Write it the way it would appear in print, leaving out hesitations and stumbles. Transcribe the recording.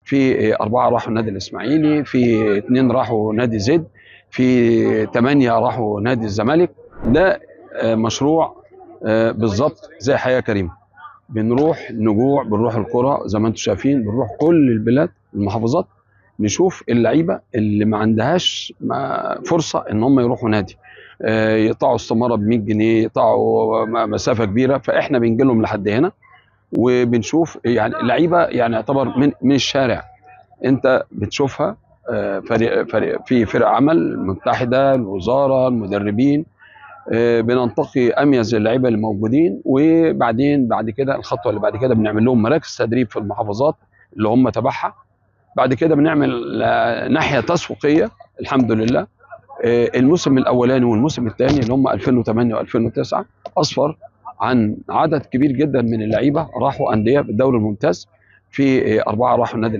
في 4 راحوا النادي الاسماعيلي، في 2 راحوا نادي زد، في 8 راحوا نادي الزمالك. ده مشروع بالظبط زي حياة كريمة. بنروح نجوع، بنروح القرى زي ما انتم شايفين، بنروح كل البلاد المحافظات نشوف اللعيبة اللي ما عندهاش فرصة ان هم يروحوا نادي، يقطعوا استماره ب 100 جنيه، يقطعوا مسافة كبيرة، فاحنا بنجي لهم لحد هنا وبنشوف يعني لعيبة يعني يعتبر من الشارع انت بتشوفها. فريق في فرق عمل متحدة، الوزارة، المدربين، بننتقي اميز اللعيبة اللي موجودين، وبعدين بعد كده الخطوة اللي بعد كده بنعمل لهم مراكز تدريب في المحافظات اللي هم تبعها. بعد كده بنعمل ناحية تسويقية الحمد لله. الموسم الاولاني والموسم الثاني اللي هم 2008 و2009 اصفر عن عدد كبير جدا من اللعيبة راحوا اندية بالدوري الممتاز، في 4 راحوا النادي